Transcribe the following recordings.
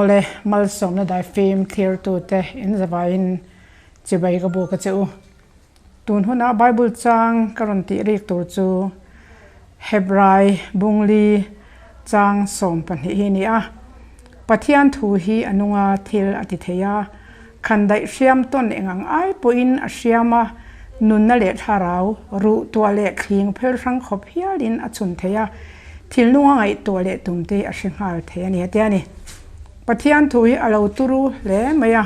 Awle, malsawmna daifim thlirtute in zavaiin chibai ka buk a che u. Tun huna Bible chang ka rawn tih rik tur chu Hebrai bungli chang 12 hi a ni a. Pathian thu hi a nunga thil a ti thei a, khandaih hriam tawn eng ang ai pawhin a hriam a, nunna leh thlarau, ruh tuah leh thling phel hrang khawp hialin a chhun thei a, thil nunga ngaihtuah leh tum te a hre nghal thei a ni a tia ni. Pathian thu hi a lo turu hle mai a,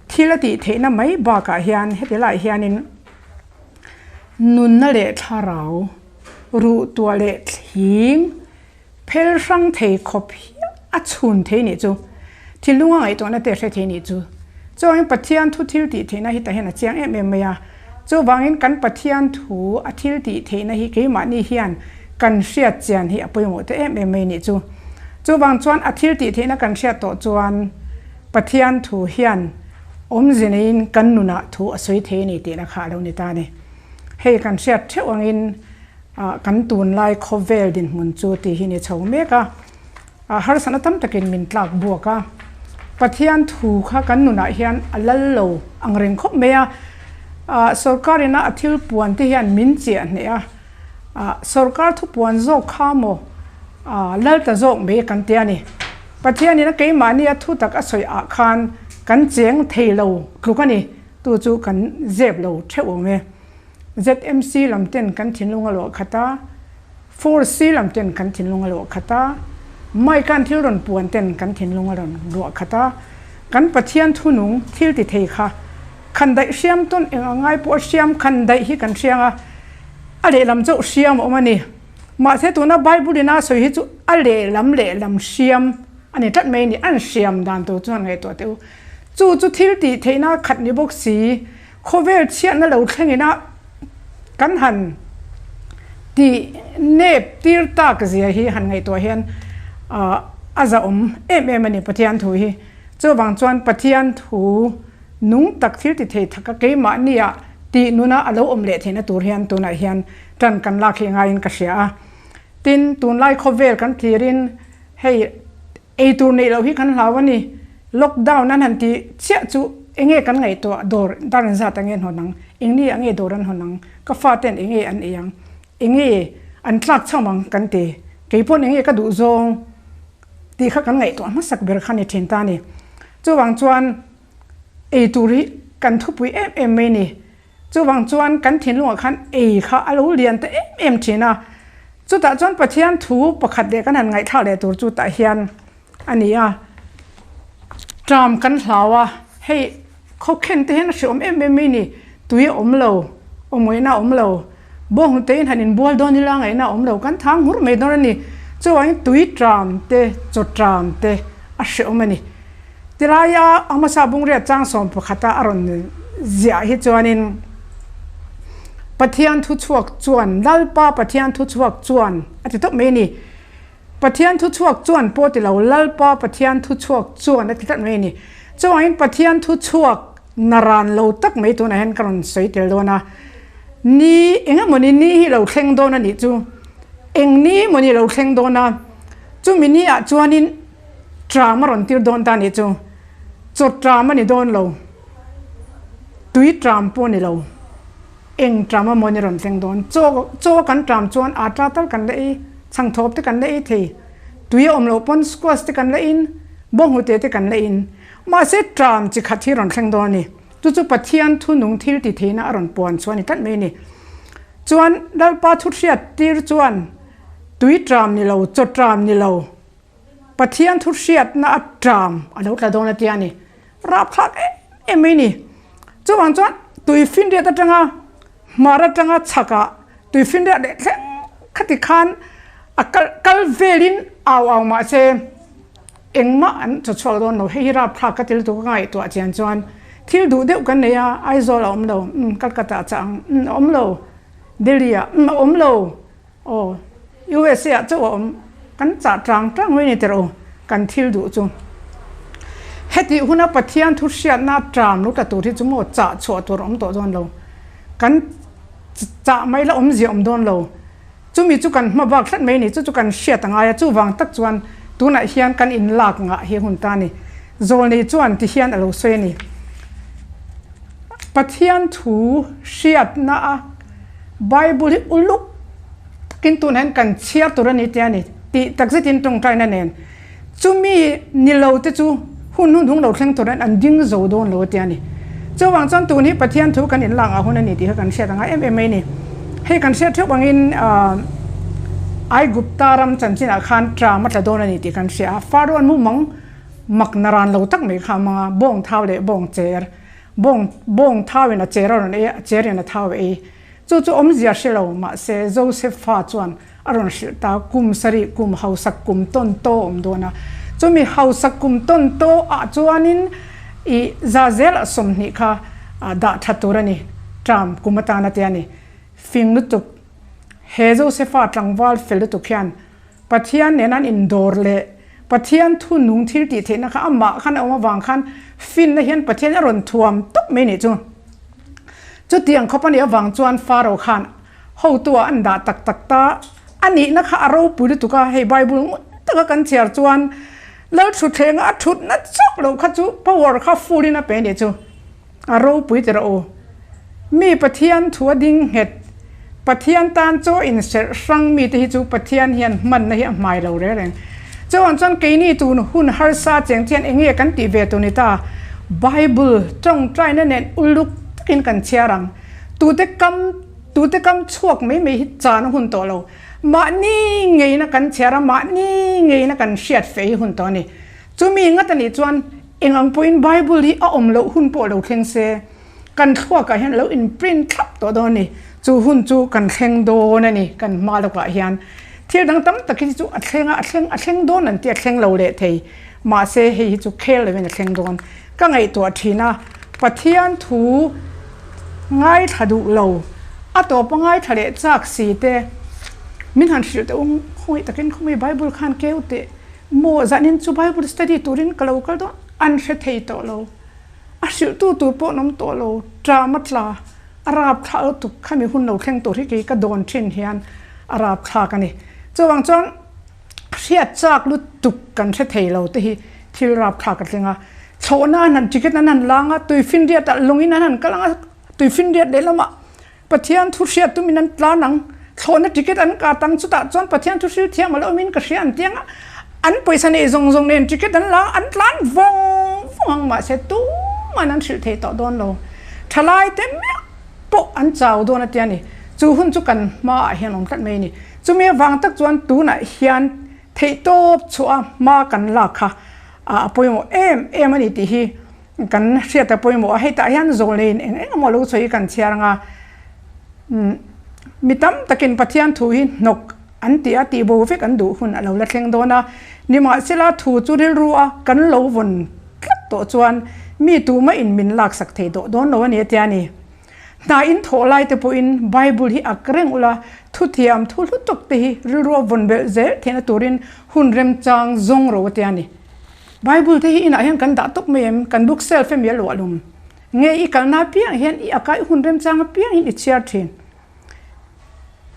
thil a tih theihna mai bakah hian heti laiah hianin nunna leh thlarau, ruh tuah leh thling phel hrang thei khawp hian a chhun thei nih chu, thil nunga ngaihtuahna te a hre thei nih chu. Chuangin Pathian thu thil tih theihna hi tah hian a chiang em em mai a, chuvangin kan Pathian thu a thil tih theihna hi keimahni hian kan hriat chian hi a pawimawh ta em em mai nih chu. Chuvang chuan a thil tih theihna kan hriat tawh chuan Pathian thu hian awmze neiin kan nunah thu a sawi thei a ni tihna kha a lo ni ta a ni. Hei kan hriat theuh angin kan tunlai khawvel dinhmun chu tih hi ni chho mek a, harsatna tam takin min tlak buak a. Pathian thu kha kan nunah hian a lal lo ang reng khawp mai a, sorkar ina a thil puan te hian min chiah hneh a, sorkar thupuan zawk kha maw lal ta zawk mai kan ti a ni. Pathianin a keimahni a thu tak a sawi ah khan kan cheng thei lo tluk a ni, tu chu kan zep lo theuh awm e. ZMC lam ten kan thinlung a luah khat a, 4C lam ten kan thinlung a luah khat a, Mike-a'n thil rawn puan ten kan thinlung a rawn luah khat a, kan Pathian thunung thil ti thei kha khandaih hriam tawn eng a ngai pawh a hriam khandaih hi kan hriang a, a lehlam chauh hriam a awm a ni. Mahse tuna Bible in a sawi hi chu a lehlam lehlam hriam a ni tlat mai a ni, an hriam dan tur chuan ngaihtuah teh u. Chu chu thil tih theihna khat ni bawk si, khawvel chhiatna lo thlengin a kan han tih nep tir tak zia hi han ngaihtuah hian a zahawm em em a ni Pathian thu hi. Chuvang chuan Pathian thu nung tak thil ti thei thaka keimahnia tih nuna a lo awm leh theihna tur hian tunah hian tan kan lak hi ngaiin ka hria a. Tin, tunlai khawvel kan thlirin hei ei tur neih loh hi kan hlau a ni. Lockdown an han tih chiah chu enge kan ngaihtuah dawr dar an zat ange an hawn ang, engni ange dawr an hawn ang, ka faten enge an ei ang, enge an tlak cham ang kan ti. Keipawn enge ka duh zawng tih kha kan ngaihtuah hmasak ber kha ni thin ta a ni. Chuvang chuan ei tur hi kan thupui em em mai a ni. Chuvang chuan kan thinlungah khan ei kha a lo lian ta em em thin a. Chutah chuan Pathian thu pakhat leh kan han ngaihthlak leh tur chu tah hian a ni a. Ṭam kan hlau a, hei khawkhen te hian a hreawm em em mai ni. Tui a awm lo, awmawihna a awm lo, bawnghnute in han inbual dawn ila ngaihna a awm lo, kan thang hmur mai dawn a ni. Chuvangin tui ṭam te, chaw ṭam te a hreawm a ni. Tilaia a hmasa bungriat chang 11 a a rawn ziah hi chuanin Pathian thuchhuak chuan, Lalpa Pathian thuchhuak chuan a ti tawp mai a ni. Pathian thuchhuak chuan pawh ti lo, Lalpa Pathian thuchhuak chuan a ti tlat mai a ni. Chuvangin Pathian thuchhuak naran lo tak mai tunah hian ka rawn sawi tel dawn a. Ni eng emawni ni hi lo thleng dawn a nih chu. Eng ni emawni lo thleng dawn a. Chumi ni ah chuanin Tram a rawn tir dawn ta nih chu. Chaw tram a ni dawn lo. Tui tram pawh a ni lo. Eng tram a maw ni rawn thleng dawn. Chaw chaw kan tram chuan ata tal kan la ei, chhangthawp te kan la ei thei. Tui a awm loh pawn squash te kan la in, bawnghnute te kan la in. Mahse tram chi khat hi rawn thleng dawn a ni. Chu chu Pathian thunung thil ti theihna a rawn puan chhuah a ni tlat mai a ni. Chuan Lalpa thu hriat tir chuan tui tram ni lo, chaw tram ni lo, Pathian thu hriatna a ṭam a lo tla dawn a tia ni. Rapthlak em em mai ni. Chuvang chuan tui finriat atanga hmar atanga chhakah tui finriat leh thleng khati khan a kal kal velin au au mah se engmah an chaw chhuak dawn lo. Hei hi rapthlak ka til tuk a ngaihtuah chian chuan thil duh deuh kan nei a, Aizawl a awm lo, umm Calcutta a chah ang, umm a awm lo, Delhi ah umm a awm lo. Aw, USA ah chauh a awm. Kan chah tang tang mai ni teh rawh u, kan thil duh chu. Hetih huna Pathian thu hriatna tram lo tla tur hi chu maw chah chhuah tur a awm tawh dawn lo. Kan chah mai la awmzia awm dawn lo. Chumi chu kan hma bak tlat mai ni, chu chu kan hriat a ngai a, chuvang tak chuan Tunah hian kan inlak ngah hi hun ta a ni. Zawlnei chuan ti hian a lo sawi a ni. Pathian thu hriatna a Bible hi uluk takin tunah hian kan chhiar tur a ni tia ni tih takzetin tawngtaina nen chumi ni lo te chu hun hun hung lo thleng tur hian an ding zo dawn lo tia ni. Chuvang chuan tun hi Pathian thu kan inlak ah hun a ni tih kha kan hriat anga em em mai ni. Hei kan hriat theuh angin Aigupta ram chanchinah khan tram a tla dawn a ni tih kan hria a, Pharaoh mumang mak na ran lo tak mai kha a mang a, bawng thau leh bawng cher, bawng bawng thauin a cher a rawn ei a, a cherin a thau a ei. Chu chu awmzia hre lo, mahse Joseph-a chuan a rawn hrilh ta, kum sarih kum hausak kum tawn taw awm dawn a, chumi hausak kum tawn taw ah chuanin i za zelah 20 kha dah tha tur a ni, term kum atan a tia ni. Fing lutuk, he Joseph-a tlangval fel lutuk hian Pathian nen an indawr leh Pathian thu nung thil tih theihna kha amah khan a awm avang khan finna hian Pathian a rawn thuam tawp mai nih chu. Chutiang khawp a nih avang chuan Pharaoh khan hotu-ah an dah tak tak ta a nihna kha a ropui lutuk a, hei Bible ngun taka kan chhiar chuan Lal thutthlenga a thutna chauh loh kha chu power kha full in a pe nih chu. A ropui ti rawh u. Mi Pathian thu a ding nghet. Pathian tan chaw inserh hrang mite hi chu Pathian hian hmanna hi a hmai lo reng reng. Chuan chuan keini tun hun harsa cheng te hian eng nge kan tih ve tur ni ta? Bible tawngtaina nen uluk takin kan chhiar ang. Tute kam tute kam chhuak mai mai hi chan a hun tawh lo. Mahni ngeina kan chhiar a, mahni ngeina kan hriat fe hi hun tawh a ni. Chumi ngat a nih chuan eng ang pawhin Bible hi a awm loh hun pawh lo thleng se, kan thluakah hian a lo inprint thlap tawh dawn a ni. Chu hun chu kan thleng dawn a ni kan hma lawkah hian. Thil dang tam tak hi chu a thleng a, a thleng a thleng dawn an tih a thleng lo leh thei. Mahse hei hi chu khel lovin a thleng dawn. Ka ngaihtuah thin a, Pathian thu ngaithla duh lo, a tawpa ngaithla leh chak si te min han hrilh teh u, khawngaih takin khawmei Bible khan keu teh. Maw zanin chu Bible study turin ka lo kal dawn an hre thei tawh lo. A hrilhtu tur pawh an awm tawh lo. Ṭam a tla, a rap thlak lutuk khami hun lo thleng tur hi kei ka dawn ṭhin hian a rap thlak a ni. Chuvang chuan hriat chak lutuk kan hre thei lo te hi thil rap thlak a tling a. Thlawhna an han ticket an han lang a, tuifinriat ah lungin an han kal ang a, tuifinriat lehlamah Pathian thu hriat tumin an tlan ang, thlawhna ticket an kat ang, chutah chuan Pathian thu hril thiam a lo awmin ka hria an ti ang a, an pawisa nei zawng zawng nen ticket an la a, an tlan vawng vawng ang mahse tuman an hrilh thei tawh dawn lo. Thalai te meuh pawh an chau dawn a tia ni. Chu hun chu kan hmaah hian awm tlat mai a ni. Chumi avang tak chuan tunah hian theihtawp chhuah a hma kan lak kha a pawimawh em em a ni tih hi Kan hriat a pawimawh a, hetah hian zawlneiin eng eng emaw lo sawi kan chhiar ang a, mi tam takin Pathian thu hi hnawk an tih a, tihbo vek an duh hun a lo la thleng dawn a, nimahsela thu chu rilru a kan lo vawn tlat tawh chuan mi tumah in min laksak thei tawh dawn lo a ni a tia ni. Hna in thawh lai te pawhin Bible hi ak reng ula, thuthiam thu hlu tak te hi rilru a vawn belh zel theihna turin hun remchang zawng ro a tia ni. Bible te hi inah hian kan dah tawp mai em? Kan book shelf emi a luah lum? Nge i kalna apiang hian i akai hun remchang apiang hian i chhiar thin?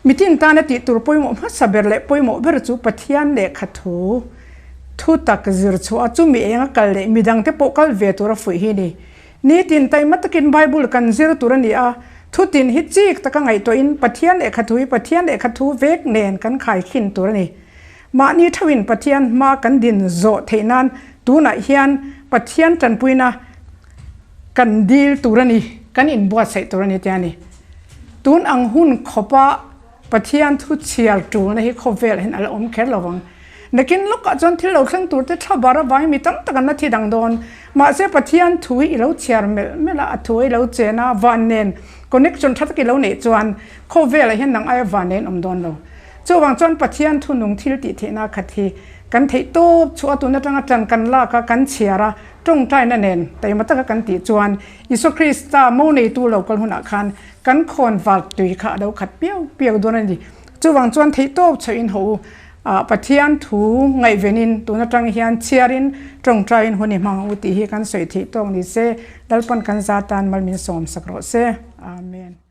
Mitin tana tih tur pawimawh hmasa ber leh pawimawh ber chu Pathian lehkha thu thu tak zir chhuah a, chumi enga kal leh midangte pawh kal ve tura fuih hi a ni. Nitin taima takin Bible kan zir tur a ni a, thutin hi chik taka ngaihtuahin Pathian lehkha thu hi Pathian lehkha thu vek nen kan khaikhin tur a ni. Mahni theuhin Pathian hma kan din zawh theih nan tunah hian Pathian tanpuina kan dil tur a ni, kan inbuatsaih tur a ni tia ni. Tun ang hun khawpa Pathian thu chhiar tulna hi khawvel hian a la awm kher lo vang. Nakin lawkah chuan thil lo thleng tur te thla bar avangin mi tam tak an la thi dang dawn. Mahse Pathian thu hi i lo chhiar melh melh a, a thu a i lo chen a, van nen connection tha tak i lo neih chuan khawvelah hian nang aia van nen awm dawn lo. Chuvang chuan Pathian thunung thil tih theihna khat hi kan theih tawp chhuah a tun atanga ṭan kan lak a, kan chhiar a, tawngtaina nen taima taka kan tih chuan Isua Krista mo neitu lo kal hunah khan kan khawn val tui kha a lo khat piau piau dawn a ni. Chuvang chuan theih tawp chhuahin haw u, Pathian thu ngaihvenin tun atang hian chhiarin tawngtaiin hun i hmang ang u tih hi kan sawi theih tawk ni se, Lalpan kan za tan mal min sawmsak rawh se. Amen.